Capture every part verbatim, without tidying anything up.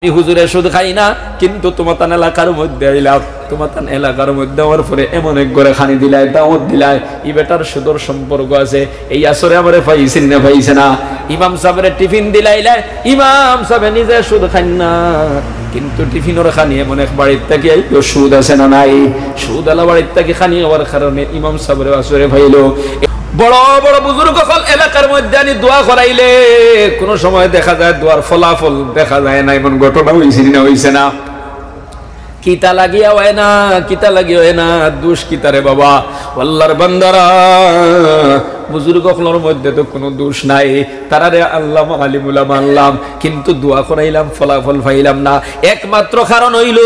হুজুরে সুদ খাই না, কিন্তু তুমাতান এলাকার মধ্যে আইলাম, তুমাতান এলাকার মধ্যে আমার পরে এমন এক ঘরে খানি দিলায়, দাওয়াত দিলায়, ই বেটার সুদর সম্পর্ক আছে, এই আসরে আমারে পাইছেন না, পাইছে না। ইমাম সাবরে টিফিন দিলাইলায়, ইমাম সাবে নিজে সুদ খাইন না, কিন্তু টিফিনর খানি এমন এক বাড়ির থাকি আইলো, সুদ আছে না নাই? সুদ আলা বাড়ির থাকি খানি হওয়ার কারণে ইমাম সাবরে আসরে পাইলো। বড় বড় বুজুর্গ অকল এলাকার মধ্যে আনি দোয়া করাইলে কোনো সময় দেখা যায় দোয়ার ফলাফল দেখা যায় না, এমন ঘটনা হইছে না, হইছে না? কিতা লাগিয়া হয় না, কিতা লাগিয়া হয় না, দোষ কিতা রে বাবা? আল্লাহর বান্দারা, বুজুর্গ অকলর মধ্যে তো কোনো দোষ নাই, তারারে আল্লাহ আলিম উলামা আনলাম, কিন্তু দোয়া করাইলাম, ফলাফল পাইলাম না। একমাত্র কারণ হইল,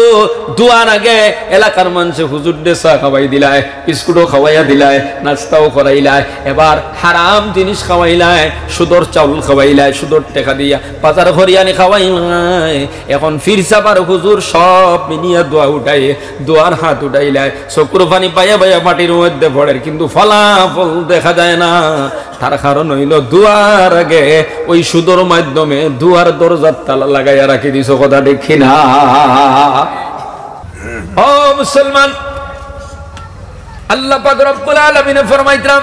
দোয়ার আগে এলাকার মানুষে হুজুররে চা খাওয়াই দিলায়, বিস্কুটও খাওয়াইয়া দিলায়, নাস্তাও করাইলায়, এবার হারাম জিনিস খাওয়াইলায়, সুদর চাউল খাওয়াইলায়, সুদর টেকা দিয়া বাজার করিয়া আনি খাওয়াইলায়। এখন পীর সাব আর হুজুর সব মিলিয়া দোয়া উঠায়, দোয়ার হাত উঠাইলায়, চকুর পানি বাইয়া বাইয়া মাটির মধ্যে পড়ের, কিন্তু ফলাফল দেখা যায় না। তার কারণ হইল, দোয়ার আগে ওই সুদর মাধ্যমে দোয়ার দরজার তালা লাগাইয়া রাখি দিছো, কথা ঠিক কি না? ও মুসলমান, আল্লাহ পাক রব্বুল আলামিনে ফরমাইতরা,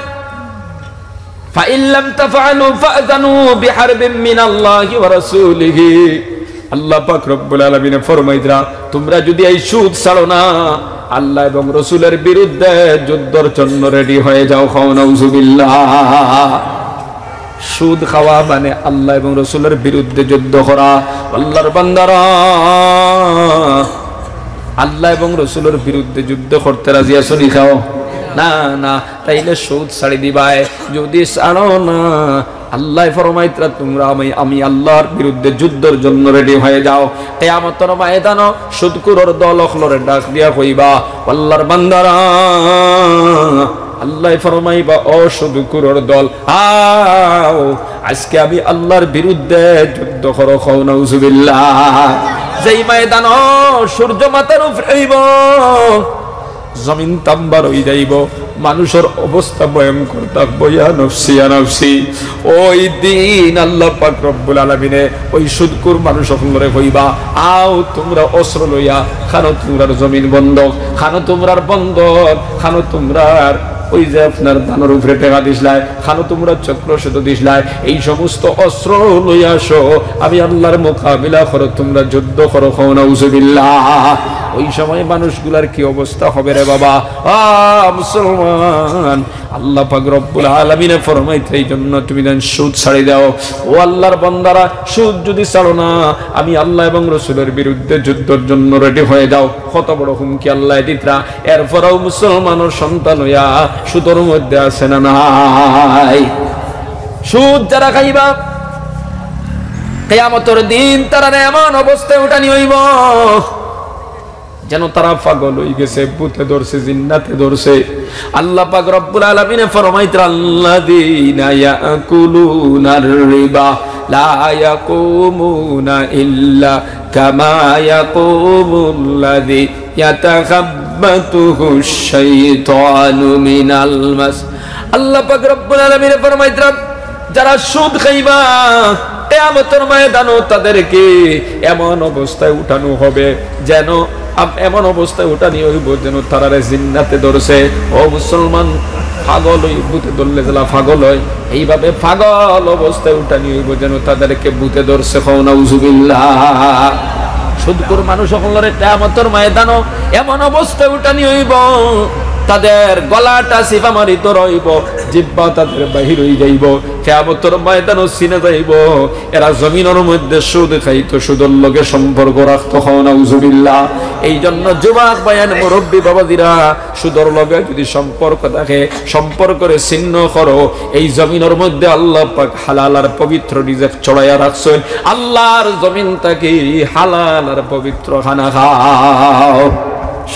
"ফাইন লাম তাফআলু ফাআযানু বিহারবিম মিনাল্লাহি ওয়া রাসূলিহি।" আল্লাহ পাক রব্বুল আলামিনে ফরমাইতরা, "তোমরা যদি এই সুদ ছাড়ো না, আল্লাহ এবং রসুলের বিরুদ্ধে যুদ্ধর জন্য রেডি হয়ে যাও।" কও নাউজুবিল্লাহ। সুদ খাওয়া মানে আল্লাহ এবং রসুলের বিরুদ্ধে যুদ্ধ করা। আল্লাহর বান্দারা, আল্লাহ এবং রসুলের বিরুদ্ধে যুদ্ধ করতে রাজি আছো নি? কও না, না। তাইলে সুদ ছাড়ি দিবায়, যদি ছাড়ো না, আল্লাহ ফরমাইতরা, "তোমরা আমি, আমি আল্লাহর বিরুদ্ধে যুদ্ধর জন্য রেডি হয়ে যাও।" কিয়ামতর ময়দানো সুদখুরর দল অকলরে ডাক দিয়া কইবা, "আল্লাহর বান্দারা," আল্লাহ ফরমাইবা, "ও সুদখুরর দল, আও, আজকে আমি আল্লাহর বিরুদ্ধে যুদ্ধ করো।" কও নাউজুবিল্লাহ। যেই ময়দানো সূর্য মাথার উপরে অইব, জমিন তাম্বার অই যাইব, মানুষর অবস্থা ভয়ঙ্কর থাকবো, ইয়া নফসি, ইয়া নফসি। ওই দিন আল্লাহ পাক রব্বুল আলামিনে ওই সুদখুর মানুষ অকলরে কইবা, "আও তোমরা অস্ত্র লইয়া, খানো তোমরার জমিন বন্ধক, খানো তোমরার বন্দর, খানো তোমরার ওই যে আপনার ধানর উপরে টেকা দিছলায়, খানো তোমরা চক্র সেতু দিছলায়, এই সমস্ত অস্ত্র লইয়া আসো, আমি আল্লাহর মোকাবিলা করো, তোমরা যুদ্ধ করো।" কও নাউজুবিল্লাহ। ওই সময় মানুষগুলার কি অবস্থা হবে রে বাবা? আ, মুসলমান, আল্লাহ পাক রব্বুল আলামিনে ফরমাইতরা, "এই জন্য তুমি যেন সুদ ছাড়ি দাও।" ও আল্লাহর বান্দারা, সুদ যদি ছাড়ো না, আমি আল্লাহ এবং রসুলের বিরুদ্ধে যুদ্ধর জন্য রেডি হয়ে যাও। কত বড় হুমকি আল্লাহ দিতরা। এরপরেও মুসলমানর সন্তান হইয়া সুদর মধ্যে আছে না নাই? সুদ যারা খাইবা, কিয়ামতর দিন তারারে এমন অবস্থায় উঠানি হইব, যেন তারা পাগল হই গেছে, ভূতে ধরছে, জিন্নাতে ধরছে। আল্লাহ পাক রব্বুল আলামিনে ফরমাইতরা, "আল্লাযীনা ইয়াকুলুনার রিবা লা ইয়াকুমুনা ইল্লা কামা ইয়াকুমুল্লাযী ইয়াতাখাব্বাতুহুশ শাইতানু মিনাল মাস।" আল্লাহ পাক রব্বুল আলামিনে ফরমাইতরা, যারা সুদ খাইবা, কিয়ামতর ময়দানো তাদেরকে এমন অবস্থায় উঠানো হবে, যেন আম-, এমন অবস্থায় উঠানি হইব, যেন তারারে জিন্নাতে ধরছে। ও মুসলমান, পাগল হই, ভূতে ধরলে যেলা পাগল হয়, এইভাবে পাগল অবস্থায় উঠানি হইব, যেন তাদেরকে ভূতে ধরছে। কও নাউজুবিল্লাহ। সুদখুর মানুষ অকলরে কিয়ামতর ময়দানো এমন অবস্থায় উঠানি হইব, তাদের গলাটা চিপা মারি ধরা হইব, জিব্বা তাদের বাহির হই যাইব। কিয়ামতর ময়দানো চিনা যাইব, এরা জমিনর মধ্যে সুদ খাইতো, সুদর লগে সম্পর্ক রাখতো। কও নাউজুবিল্লাহ। এই জন্য যুবক ভাইয়ান, মুরব্বী বাবাজিরা, সুদর লগে যদি সম্পর্ক থাকে, সম্পর্করে ছিন্ন করো। এই জমিনর মধ্যে আল্লাহ পাক হালাল আর পবিত্র রিজিক ছড়াইয়া রাখছইন। আল্লাহর জমিন থাকি হালাল আর পবিত্র খানা খাও,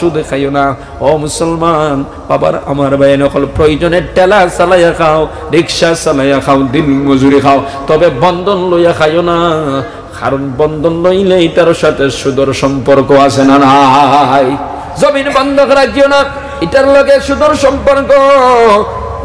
সুদ খাইও না। ও মুসলমান, বাবার আমার ভাইয়ান অকল, প্রয়োজনে ঠেলা চালাইয়া খাও, রিক্সা চালাইয়া খাও, দিন মজুরি খাও, তবে বন্ধন লইয়া খাইও না। কারণ বন্ধন লইলে ইটার সাথে সুদর সম্পর্ক আছে না নাই? জমিন বন্ধক রাখিও না, ইটার লগে সুদর সম্পর্ক।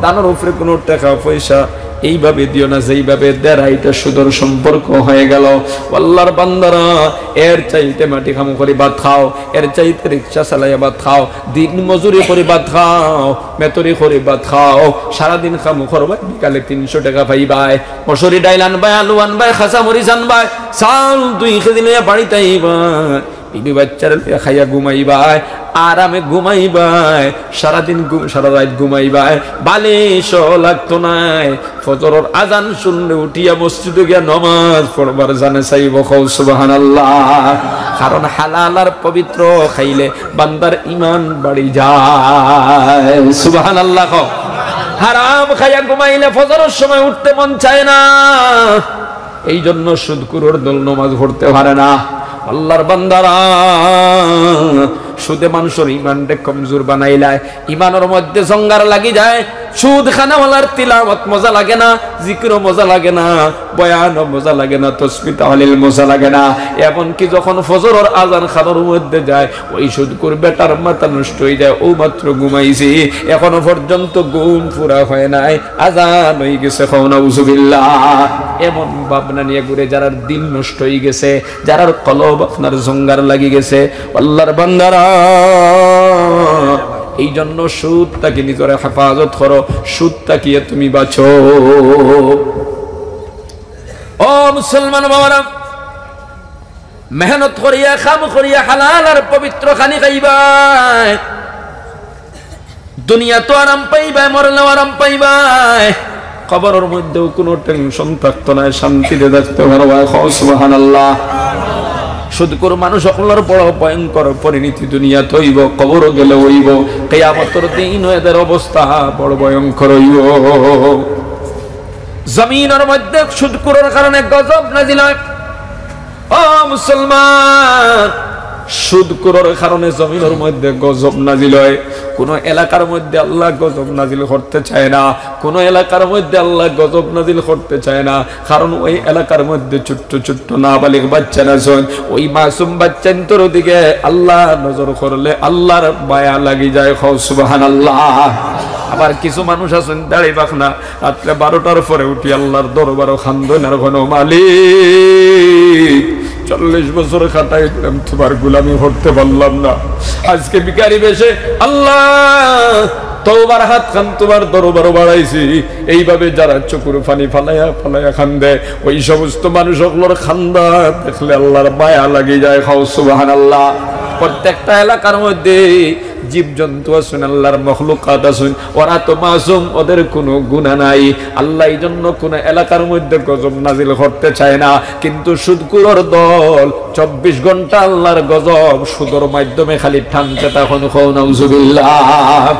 ধানর উপরে কোনো টেকা পয়সা এইভাবে দিও না, যেইভাবে দেরা, এটা সুদর সম্পর্ক হয়ে গেল। আল্লাহর বান্দারা, এর চাইতে মাটি কাম করি ভাত খাও, এর চাইতে রিক্সা চালাইয়া ভাত খাও, দিন মজুরি করি ভাত খাও, মেতরি করি ভাত খাও, সারাদিন কাম করবায়, বিকালে তিনশো টাকা পাইবায়, মসুরি ডাইল আনবায়, আলু আনবায়, কাঁচা মরিচ আনবায়, চাউল দুই কেজি লইয়া বাড়িত আইবায়, বিবি বাচ্চারে লইয়া খাইয়া ঘুমাইবায়, আরামে ঘুমাইবায়, সারাদিন ঘুম-, সারা রাইত ঘুমাইবায়, বালিশও লাগতো নায়। ফজরর আজান শুনলে উঠিয়া মসজিদো গিয়া নমাজ পড়বার জানে চাইবো, কও সুবহানাল্লাহ। কারণ হালাল আর পবিত্র খাইলে বান্দার ইমান বাড়ি যায়, সুবহানাল্লাহ কও। হারাম খাইয়া ঘুমাইলে ফজরর সময় উঠতে মন চায় না। এই জন্য সুদখুরর দল নমাজ পড়তে পারে না। আল্লাহর বান্দারা, সুদে মানুষর ইমানরে কমজোর বানাইলায়, ইমানর মধ্যে জঙ্গার লাগি যায়। সুদ খানাওয়ালার তিলাওয়াত মজা লাগে না, জিকিরও মজা লাগে না, বয়ানও মজা লাগে না, তসবি তাহলিল মজা লাগে না। এমনকি যখন ফজরর আজান খানর মধ্যে যায়, ওই সুদখুর বেটার মাথা নষ্ট হয়ে যায়। ও মাত্র ঘুমাইছি, এখনো পর্যন্ত ঘুম পুরা হয় নাই, আজান হয়ে গেছে, কও নাউজুবিল্লাহ। এমন ভাবনা নিয়ে ঘুরে, যারার দিল নষ্ট হয়ে গেছে, যারার কলব আপনার জঙ্গার লাগি গেছে, আল্লাহর বান্দারা, এই জন্য সুদ থাকি নিজরে হেফাজত করো, সুদ থাকিয়ে তুমি বাঁচো। ও মুসলমান বাবারা, মেহনত করিয়া, কাম করিয়া, হালাল আর পবিত্র খানি খাইবায়। দুনিয়াত আরাম পাইবায়, মরলেও আরাম পাইবায়, কবরর মধ্যেও কোনো টেনশন থাকতো নায়, শান্তিতে থাকতে পারবায়। কও সুবহানাল্লাহ। সুদখুর মানুষ অকলর বড় ভয়ঙ্কর পরিণতি দুনিয়াত হইব, কবরও গেলে হইব, কিয়ামতর দিন এদের অবস্থা বড় ভয়ঙ্কর হইব। জমিনর মধ্যে সুদখুরর কারণে গজব নাজিল হয়। ও মুসলমান, সুদখুরর কারণে জমিনর মধ্যে গজব নাজিল হয়। কোনো এলাকার মধ্যে আল্লাহ গজব নাজিল করতে চায় না, কোনো এলাকার মধ্যে আল্লাহ গজব নাজিল করতে চায় না, কারণ ওই এলাকার মধ্যে ছোট্ট ছোট্ট নাবালিগ বাচ্চাইন আছইন, ওই মাসুম বাচ্চাইন্তর দিকে আল্লাহ নজর করলে আল্লাহর মায়া লাগি যায়। কও সুবহানাল্লাহ। আবার কিছু মানুষ আছইন দাড়ি পাকনা, রাত্রে বারোটার পরে উঠি আল্লাহর দরবারো কান্দইন আর কইন, "মালিক, চল্লিশ বছর খাটাইলাম, তোমার গোলামি করতে পারলাম না। আজকে ভিখারি বেশে আল্লাহ তওবার হাতখান তোমার দরবারো বাড়াইছি।" এইভাবে যারা চকুর পানি ফালাইয়া ফালাইয়া কান্দে, ওই সমস্ত মানুষ অকলর কান্দা দেখলে আল্লাহর মায়া লাগি যায়। কও সুবহানাল্লাহ। প্রত্যেকটা এলাকার মধ্যে জীবজন্তু আছইন, আল্লাহর মখলুকাত আছইন, ওরা তো মাসুম, ওদের কোনো গুনাহ নাই। আল্লাহ এই জন্য কোনো এলাকার মধ্যে গজব নাজিল করতে চায় না, কিন্তু সুদখুরর দল চব্বিশ ঘন্টা আল্লাহর গজব সুদর মাধ্যমে খালি টানতে থাকইন। কও নাউজুবিল্লাহ।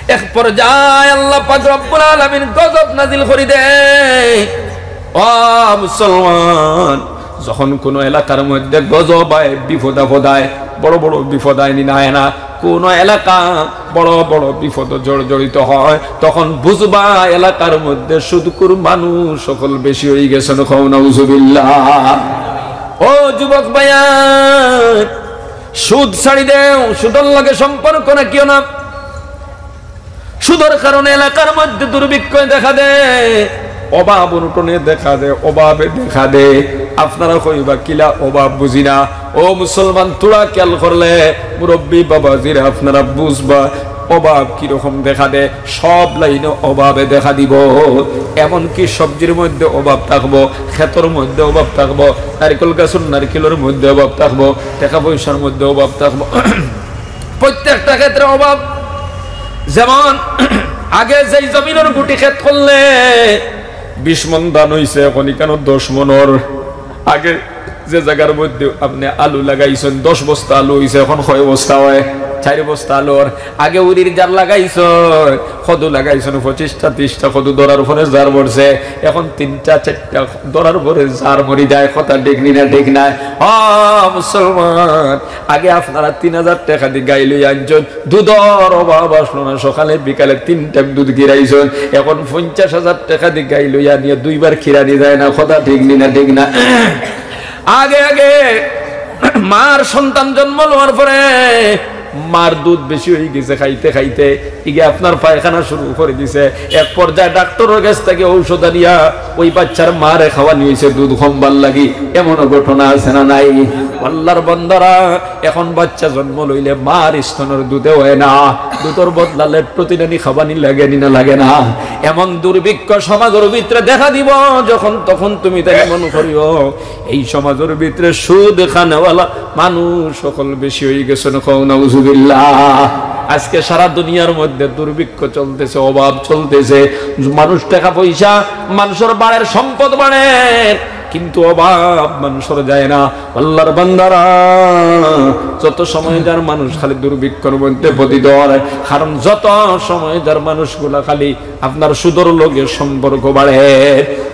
এক পর্যায়ে আল্লাহ পাক রব্বুল আলামিন গজব নাজিল করি দেয়। ও মুসলমান, যখন কোনো এলাকার মধ্যে গজব আয়, বিপদ আপদ আয়, বড় বড় বিপদ আয় নি না, আয় না, কোনো এলাকা বড় বড় বিপদ জর্জরিত হয়, তখন বুঝবা এলাকার মধ্যে সুদখুর মানুষ অকল বেশি হয়ে গেছইন। কও নাউজুবিল্লাহ। ও যুবক ভাইয়া, সুদ ছাড়ি দেও, সুদর লগে সম্পর্ক রাখিও না। সুদর কারণে এলাকার মধ্যে দুর্ভিক্ষ দেখা দেয়, অভাব অনটনে দেখা দেয়, অভাবে দেখা দেয়। আপনারা কইবা, "কিলা অভাব, বুঝি না।" ও মুসলমান, থুড়া খেয়াল করলে, মুরব্বী বাবাজিরা, আপনারা বুঝবা অভাব কিরকম দেখা দেয়। সব লাইনে অভাবে দেখা দিব। এমনকি সবজির মধ্যে অভাব থাকবো, ক্ষেতর মধ্যে অভাব থাকবো, নারিকেল গাছর নারিকেলর মধ্যে অভাব থাকবো, টাকা পয়সার মধ্যে অভাব থাকবো। প্রত্যেকটা ক্ষেত্রে অভাব। যেমন আগে যেই জমিনর গুটি ক্ষেত করলে বিশ মন ধান হইছে, এখন ইখানো দশ মনর। আগে যে জায়গার মধ্যে আপনে আলু লাগাইছইন, দশ বস্তা আলু হইছে, এখন কয় বস্তা হয়? চার বস্তা আলু অর। আগে উরির জার লাগাইছইন, কদু লাগাইছইন, পঁচিশটা ত্রিশটা কদু ধরার পরে জার ভরছে, এখন তিনটা চারটা ধরার পরে জার মরি যায়। কথা ঠিক নি না? ঠিক না? ও মুসলমান, আগে আপনারা তিন হাজার টাকা দি গাই লই আনছইন, দুধর অভাব আসলো না, সকালে বিকালে তিন টাইম দুধ খিরাইছইন। এখন পঞ্চাশ হাজার টাকা দি গাই লই আনিয়া দুইবার খিরানি যায় না। কথা ঠিক নি না? ঠিক না? আগে আগে মার সন্তান জন্ম লওয়ার পরে মার দুধ বেশি অই গেছে খাইতে খাইতে, ইগে আপনার পায়খানা শুরু করি দিছে। এক পর্যায়ে ডাক্তরর গেছ থাকি ঔষধ আনিয়া ওই বাচ্চার মারে খাওয়ানি অইছে দুধ কমবার লাগি। এমনও ঘটনা আছে না নাই? আল্লার বন্দারা, এখন বাচ্চা জন্ম লইলে মার স্তনর দুধে অয় না, দুধর বদলা ল্যাকটোজেন আনি খাওয়ানি লাগে নি না লাগে না? এমন দুর্ভিক্ষ সমাজর ভিতরে দেখা দিব, যখন তখন তুমি তাই মনে করিও এই সমাজর ভিতরে সুদ খানেওয়ালা মানুষ অকল বেশি অই গেছইন, কও নাউজুবিল্লাহ। আজকে সারা দুনিয়ার মধ্যে দুর্ভিক্ষ চলতেছে, অভাব চলতেছে, মানুষ টেকা পয়সা, মানুষর বাড়ের সম্পদ বাড়ের, কিন্তু অভাব মানুষর যায় না। আল্লার বান্দারা, যত সময় যার মানুষ খালি দুর্ভিক্ষর মধ্যে পতিত অয়, কারণ যত সময় যার মানুষগুলা খালি আপনার সুদর লগে সম্পর্ক বাড়ে।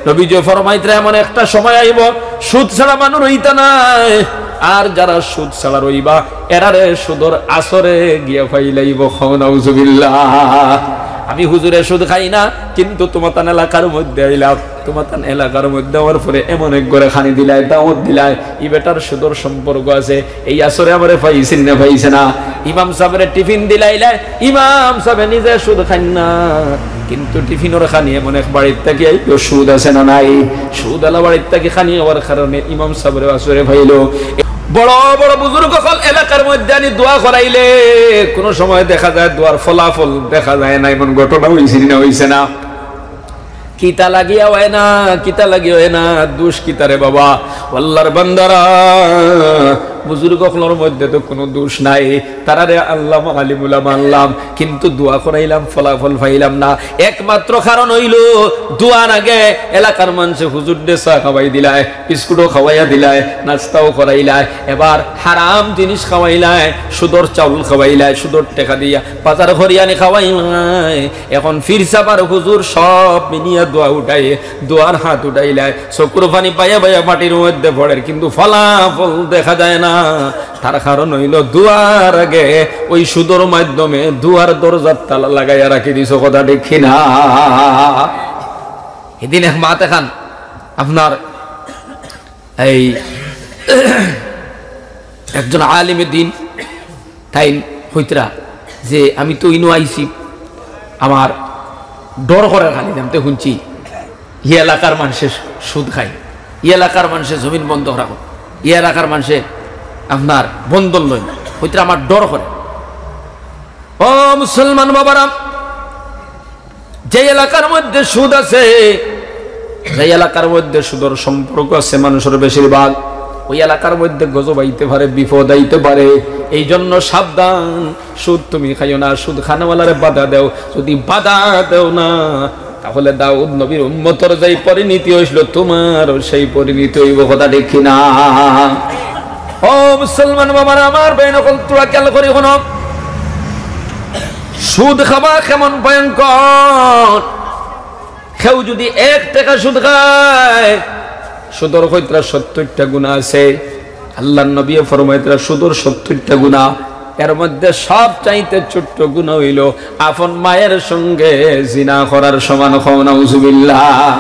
নবীজি ফরমাইতরা, এমন একটা সময় আইব, সুদ ছাড়া মানুষ রইতা নায়। আর যারা সুদ ছাড়া রইবা, এরারে সুদর আসরে গিয়া ফাইলাইব। কও নাউজুবিল্লাহ। আমি হুজুরে সুদ খাই না, কিন্তু তোমাতান এলাকার মধ্যে আইলাম, তোমাতান এলাকার মধ্যে আমার পরে এমন এক ঘরে খানি দিলায়, দাওয়াত দিলায়, ই বেটার সুদর সম্পর্ক আছে, এই আসরে আমারে পাইছেন না পাইছে না? ইমাম সাবরে টিফিন দিলাইলায়, ইমাম সাবে নিজে সুদ খাইন না, কিন্তু টিফিনর খানি এমন এক বাড়ির থাকি আইলো, সুদ আছে না নাই? সুদ আলা বাড়ির থাকি খানি হওয়ার কারণে ইমাম সাবরে আসরে পাইলো। বড় বড় বুজুর্গ অকল এলাকার মধ্যে আনি দোয়া করাইলে কোনো সময় দেখা যায় দোয়ার ফলাফল দেখা যায় না, এমন ঘটনা অইছে না অইছে না? কিতা লাগিয়া অয় না, কিতা লাগিয়া অয় না, দোষ কিতা রে বাবা? আল্লার বান্দারা, বুজুর্গ অকলর মধ্যে তো কোনো দোষ নাই, তারারে আল্লাহ আলিম উলামা মানলাম, কিন্তু দোয়া করাইলাম, ফলাফল পাইলাম না। একমাত্র কারণ অইলো দোয়ার আগে এলাকার মানষে হুজুররে চা খাওয়াই দিলায়, বিস্কুটও খাওয়াইয়া দিলায়, নাস্তাও করাইলায়, এবার হারাম জিনিস খাওয়াইলায়, সুদর চাউল খাওয়াইলায়, সুদর টেকা দিয়া বাজার করি আনি খাওয়াইলায়। এখন পীর সাব আর হুজুর সব মিলিয়া দোয়া উঠায়, দোয়ার হাত উঠাইলায়, চকুর পানি বাইয়া বাইয়া মাটির মধ্যে পড়ের, কিন্তু ফলাফল দেখা যায় না। তার কারণ অইলো দোয়ার আগে ওই সুদর মাধ্যমে দোয়ার দরজার তালা লাগাইয়া রাখি দিছো, কথা ঠিক কি না? এদিন এক মাত এখান আপনার এই একজন আলিমে দিন তাইন কইতরা যে, "আমি তো ইনো আইছি, আমার ডর করের খালি, জানতে হুনছি ই এলাকার মানষে সুদ খায়, ই এলাকার মানষে জমিন বন্ধক রাখইন, ই এলাকার মানষে আপনার বন্ধন লইন, কইতরা আমার ডর করে।" ও মুসলমান বাবারা, যে এলাকার মধ্যে সুদ আছে, যে এলাকার মধ্যে সুদর সম্পর্ক আছে মানুষর বেশিরভাগ, ওই এলাকার মধ্যে গজব আইতে পারে, বিপদ আইতে পারে। এই জন্য সাবধান, সুদ তুমি খাইও না, সুদ খানেওয়ালারে বাধা দেও। যদি বাধা দেও না, তাহলে দাউদ নবীর উম্মতর যেই পরিণতি অইছিল, তোমারও সেই পরিণতি অইব, কথা ঠিক কি না? ও মুসলমান বাবারা আমার, ভাইন অকল, থুড়া খেয়াল করি হুনো, সুদ খাওয়া কেমন ভয়ঙ্কর। কেউ যদি এক টেকা সুদ খায়, সুদর কইতরা সত্তরটা গুনা আছে। আল্লার নবীয়ে ফরমাইতরা সুদর সত্তরটা গুনা, এর মধ্যে সব চাইতে ছোট্ট গুনা অইলো আপন মায়ের সঙ্গে জিনা করার সমান। কও নাউজুবিল্লাহ।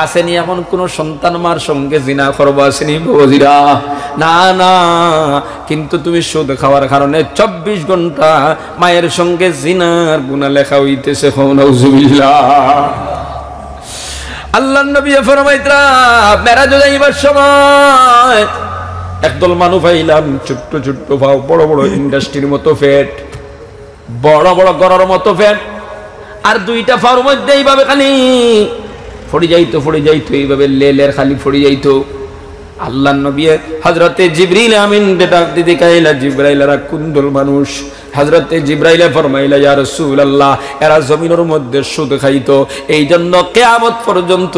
আছেনি এমন কোন সন্তান মার সঙ্গে জিনা করবো? আছেনি বাবাজিরা? না, না। কিন্তু তুমি সুদ খাওয়ার কারণে চব্বিশ ঘন্টা মায়ের সঙ্গে জিনার গুনা লেখা অইতেছে। কও নাউজুবিল্লাহ। আল্লার নবীয়ে ফরমাইতরা, মেরাজো যাইবার সময় একদল মানুষ পাইলাম, ছোট্ট ছোট্ট পাও, বড় বড় ইন্ডাস্ট্রির মতো পেট, বড় বড় ঘরর মতো পেট, আর দুইটা পাওর মধ্যে এইভাবে খালি পড়ি যাইতো, পড়ি যাইতো, এইভাবে লেলের খালি পড়ি যাইতো। আল্লার নবীয়ে হযরতে জিবরিল আমিনরে ডাক দি জিকাইলা, "জিবরাইল, এরা কুন দল মানুষ?" হযরতে জিবরাইলে ফরমাইলা, "ইয়া রাসূলুল্লাহ, এরা জমিনর মধ্যে সুদ খাইতো, এই জন্য কিয়ামত পর্যন্ত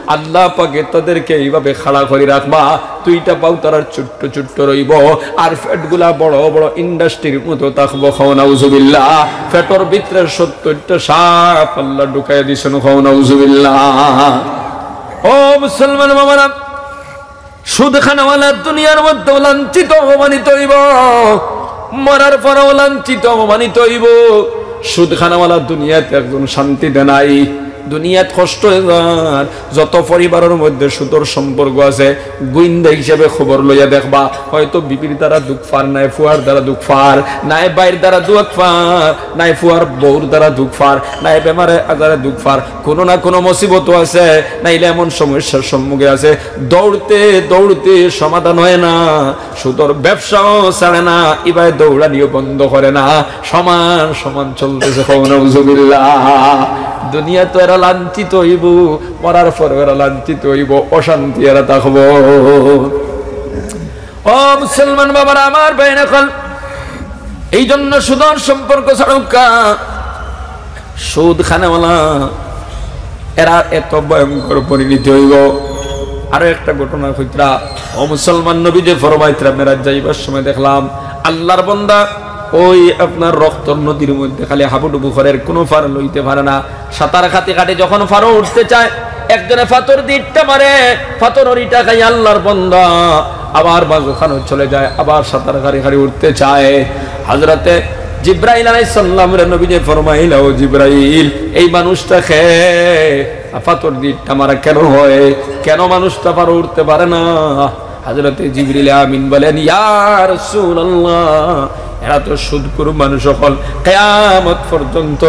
আল্লাহ পাকে তাদেরকে এইভাবে খাড়া করি রাখবা, দুইটা পাও তারার ছোট্ট ছোট্ট রইবো, আর পেটগুলা বড় বড় ইন্ডাস্ট্রির মতো থাকবো।" কও নাউজুবিল্লাহ। পেটর ভিতরে সত্তরটা সাপ আল্লায় ঢুকাইয়া দিছইন। কও নাউজুবিল্লাহ। ও মুসলমান বাবারা, সুদ খানাওয়ালা দুনিয়ার মধ্যে লাঞ্ছিত অপমানিত অইবো, মরার পরেও লাঞ্ছিত অপমানিত অইবো। সুদ খানাওয়ালা দুনিয়াতে একজন শান্তিতে নাই, দুনিয়াত কষ্ট অইযার, যত পরিবারর মধ্যে সুদর সম্পর্ক আছে, গুইন্দা হিসাবে খবর লইয়া দেখবা, হয়তো বিবির দ্বারা দুখ পার, নায় ফুয়ার দ্বারা দুখ পার, নায় ভাইর দ্বারা দুখ পার, নায় ফুয়ার বউর দ্বারা দুখ পার, নায় বেমারে আজারে দুখ পার, কুনু না কুনু মুসিবত আছে, নাইলে এমন সমস্যার সম্মুখে আছে। দৌড়তে দৌড়তে সমাধান অয় না, সুদর ব্যবসাও ছাড়ে না, ইবায় দৌড়ানিও বন্ধ করে না, সমান সমান চলতেছে। কও নাউজুবিল্লাহ। দুনিয়াত তো এরা লাঞ্ছিত অইবো, মরার পরও এরা লাঞ্ছিত অইবো, অশান্তি এরা থাকবো। ও মুসলমান বাবারা, আমার ভাইরা অকল, এই জন্য সুদর সম্পর্ক ছাড়উক্কা। সুদ খানেওয়ালা এরা এত ভয়ঙ্কর পরিণতি অইবো। আরো একটা ঘটনা কইতরা, ও মুসলমান, নবীজি ফরমাইতরা, মেরাজ যাইবার সময় দেখলাম আল্লাহর বান্দা ওই আপনার রক্তর নদীর মধ্যে খালি হাবুডুবু করের, কুনু পার লইতে পারে না। সাঁতার কাটি কাটি যখন পারো উঠতে চায়, একজনে পাথর দি ইট্টা মারে, পাথরর ইটা খাই আল্লাহর বান্দা আবার মাঝখানো চলে যায়, আবার সাঁতার কাটি কাটি উঠতে চায়। হযরতে জিব্রাইল আলাইহিস সালামরে নবীজি ফরমাইলা, "ও জিব্রাইল, এই মানুষটা কে? পাথর দি ইট্টা মারা কেন হয়? কেন মানুষটা পারো উঠতে পারে না?" হযরতে জিবরিল আমিন বলেন, "ইয়া রাসূলুল্লাহ, এরা তো সুদখোর মানুষ অকল, কিয়ামত পর্যন্ত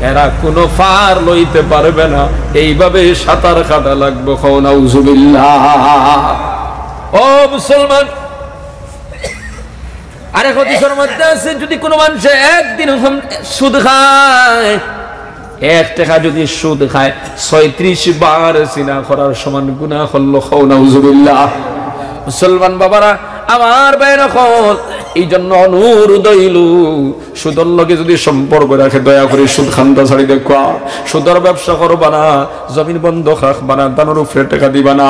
এরা কুনু পার লইতে পারবে না, এইভাবে সাঁতার কাটা লাগবো।" কও নাউজুবিল্লাহ। ও মুসলমান, আরেক হাদিসর মধ্যে আছে, যদি কুনু মানষে একদিন হম-, সুদ খায়, এক টেকা যদি সুদ খায়, ছয়ত্রিশ বার জিনা করার সমান গুনাহ করলো। কও নাউজুবিল্লাহ। মুসলমান বাবারা, আমার ভাইরা অকল, এই জন্য অনুরোধ অইলো, সুদর লগে যদি সম্পর্ক রাখে, দয়া করি সুদ খান্দা ছাড়ি দেউক্কা, সুদর ব্যবসা করবা না, জমিন বন্ধক রাখবা না, ধানর উপরে টেকা দিবা না।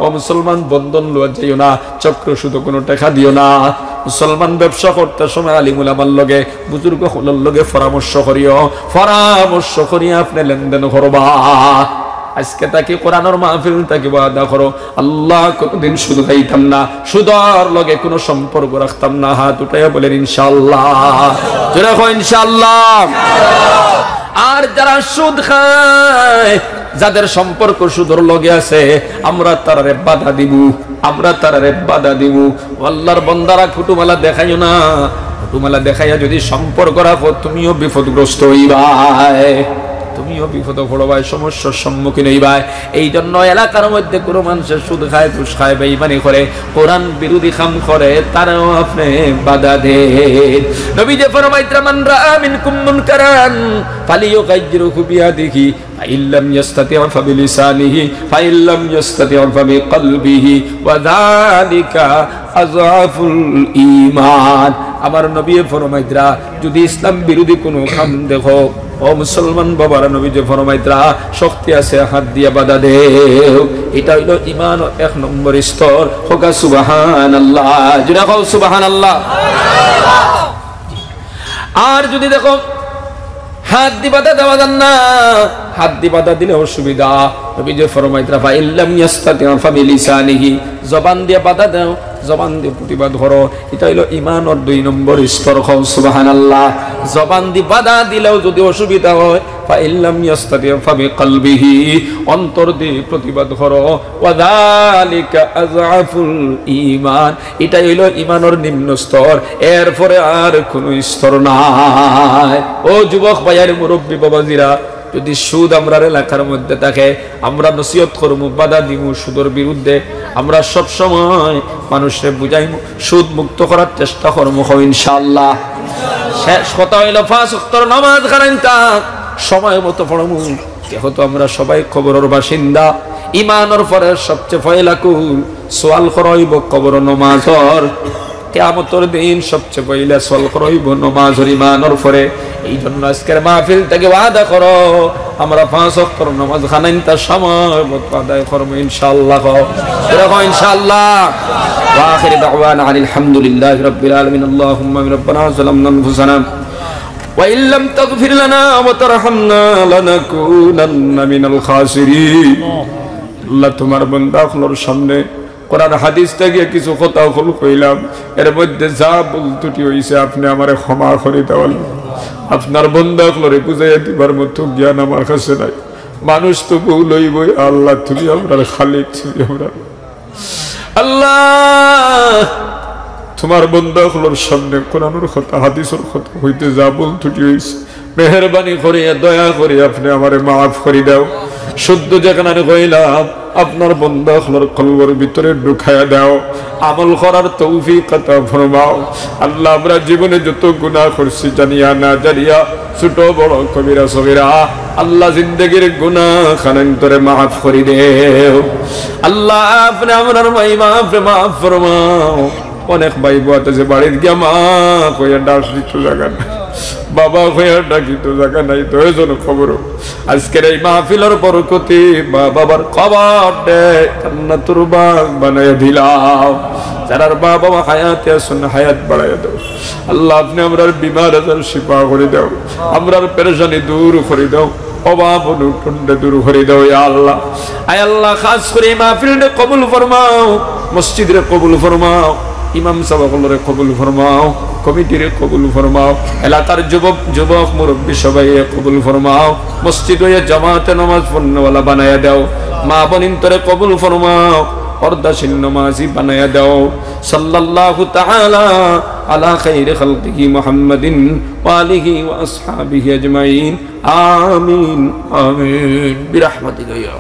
ও মুসলমান, বন্ধন লওয়া যাইও না, চক্রসুদো কুনু টেকা দিও না। মুসলমান, ব্যবসা করতে সময় আলিম উলামার লগে, বুজুর্গ অকলর লগে পরামর্শ করিও, পরামর্শ করিয়া আপনে লেনদেন করবা। আইজকে থাকি কোরআনর মাহফিল থাকি ওয়াদা করো, আল্লাহ কুনুদিন সুদ খাইতাম না, সুদর লগে কুনু সম্পর্ক রাখতাম না। হাত উঠাইয়া বলেন ইনশাআল্লাহ। জোরে কও ইনশাআল্লাহ। আর যারা সুদ খায়, যাদের সম্পর্ক সুদর লগে আছে, আমরা তারারে বাধা দিমু, আমরা তারারে বাধা দিমু। ও আল্লাহর বান্দারা, কুটুমালা দেখাইও না, কুটুমালা দেখাইয়া যদি সম্পর্ক রাখো, তুমিও বিপদগ্রস্ত অইবায়, তুমিও বিপদো পড়বায়, সমস্যার সম্মুখীন অইবায়। এই জন্য এলাকার মধ্যে কুনু মানষে সুদ খায়, ঘুষ খায়, বেইমানি করে, কোরআন বিরোধী কাম করে, তারাও আপনে বাধা দেন। নবীজি ফরমাইতরা, "মান রাআ মিনকুম মুনকারান ফালিয়ুগাইয়িরহু বিয়াদিহি, ফাইন লাম ইয়াস্তাতি' ফাবিলিসানিহি, ফাইন লাম ইয়াস্তাতি' ফাবিকালবিহি, ওয়া যালিকা আযআফুল ঈমান।" আমার নবীয়ে ফরমাইতরা, যদি ইসলাম বিরোধী কুনু কাম দেখো, ও মুসলমান বাবারা, নবীজি ফরমাইতরা, শক্তি আছে, হাত দিয়া বাধা দেও। ইটা অইলো ইমানর এক নম্বর স্তর। কউক্কা সুবহানাল্লাহ, জোরে কও সুবহানাল্লাহ। আর যদি দেখো, হাত দি বাধা দেওয়া যার না, হাত দি বাধা দিলে অসুবিধা। নবীজি ফরমাইতরা, "ফাইন লাম ইয়াস্তাতি' ফাবিলিসানিহি", জবান দিয়া বাধা দেও, জবান দিয়া প্রতিবাদ করো। ইটা অইলো ইমানর দুই নম্বর স্তর। কও সুবহানাল্লাহ। জবান দি বাধা দিলেও যদি অসুবিধা হয়, "ফাইন লাম ইয়াস্তাতি' ফাবিকালবিহি", অন্তর দি প্রতিবাদ করো। "ওয়া যালিকা আযআফুল ঈমান", ইটাই অইলো ইমানর নিম্ন স্তর, এরপরে আর কুনু স্তর নাই। ও যুবক ভাইয়ারে, মুরব্বী বাবাজিরা, যদি সুদ আমরার এলাকার মধ্যে থাকে, আমরা নসিহত করমু, বাধা দিমু সুদর বিরুদ্ধে। আমরা সব সময় মানুষরে বুঝাইমু, সুদ মুক্ত করার চেষ্টা করমু। কও ইনশাআল্লাহ। শেষ কথা অইলো, পাঁচ ওয়াক্তর নামাজ খানাইনতা সময় মতো পড়মু। যেহেতু আমরা সবাই কবরর বাসিন্দা, ইমানর পরে সবচেয়ে পয়লা কুল সওয়াল করা অইবো কবর নমাজর। কিয়ামতর দিন সবচেয়ে পয়লা সওয়াল করা অইবো নমাজর, ইমানর পরে। এই জন্য আজকের মাহফিল থাকি ওয়াদা করো, আমরা পাঁচ ওয়াক্তর নমাজ খানাইনতা সময় মতো আদায় করমু ইনশাআল্লাহ। কও, জোরে কও ইনশাআল্লাহ। ওয়া আখিরু দাওয়ানা আনিল হামদুলিল্লাহি রাব্বিল আলামিন। আল্লাহুম্মা আমিন। রাব্বানা যালামনা আনফুসানা ওয়া ইল্লাম তাগফির লানা ওয়া তারহামনা লানাকুনান্না মিনাল খাসিরিন। আল্লাহ, তুমার বান্দা অকলর সামনে কোরআন হাদিস থাকি কিছু কথা অকল কইলাম, এর মধ্যে যা ভুল ত্রুটি অইছে আপনে আমারে ক্ষমা করি দেওয়াল। আপনার বান্দা অকলরে বুঝাইয়া দিবার মতো জ্ঞান আমার কাছে নাই। মানুষ তো ভুল অইবই, আল্লাহ তুমি আমরার খালিক, তুমি আমরার আল্লাহ। তুমার বন্দা অকলর সামনে কোরআনর কথা, হাদিসর কথা কইতে যা ভুল ত্রুটি অইছে, মেহেরবানি করিয়া, দয়া করি আপনে আমারে মাফ করি দেও। শুদ্ধ যেখানে কইলাম, আপনার বন্দা অকলর কলবর ভিতরে ঢুকাইয়া দেও, আমল করার তৌফিক আতা ফরমাও। আল্লাহ, আমরা জীবনে যত গুনাহ করছি, জানিয়া না জানিয়া, ছোট বড়, কবিরা সগিরা, আল্লাহ, জিন্দেগির গুনাহ খানাইন্তরে মাফ করি দেও। আল্লাহ, আপনে আমরার মাই বাপরে মাফ ফরমাও। অনেক ভাই বউত আছে বাড়িত গিয়া মা কইয়া ডাক দিত জাগা নাই, বাবা কইয়া ডাকিত জাগা নাই, তো এজন্য খবর আজকের এই মাহফিলর বরকতে মা বাবার কবররে জান্নাতুর বাগ বানাইয়া দিলাও। যারার মা বাবা হায়াতে আছইন, হায়াত বাড়াইয়া দেও। আল্লাহ, আপনে আমরার বিমার আজার শিফা করি দেও, আমরার পেরেশানি দূর করি দেও, অভাব অনটনরে দূর করি দেও, ইয়া আল্লাহ। আয় আল্লাহ, খাস করি এই মাহফিলরে কবুল ফরমাও, মসজিদরে কবুল ফরমাও, ইমাম সাব অকলরে কবুল ফরমাও, কমিটিরে কবুল ফরমাও, এলাকার যুবক, যুবক মুরব্বী সবাইরে কবুল ফরমাও, মসজিদ অইয়া জামাতে নামাজ পড়নেওয়ালা বানাইয়া দেও, মা বইনতরে কবুল ফরমাও, পর্দাশীল নামাজি বানাইয়া দেও। সাল্লাল্লাহু তাআলা আলা খাইরি খালকিহি মুহাম্মাদিন ওয়া আলিহি ওয়া আসহাবিহি আজমাইন। আমিন, আমিন। বিরহমাতিকা ইয়া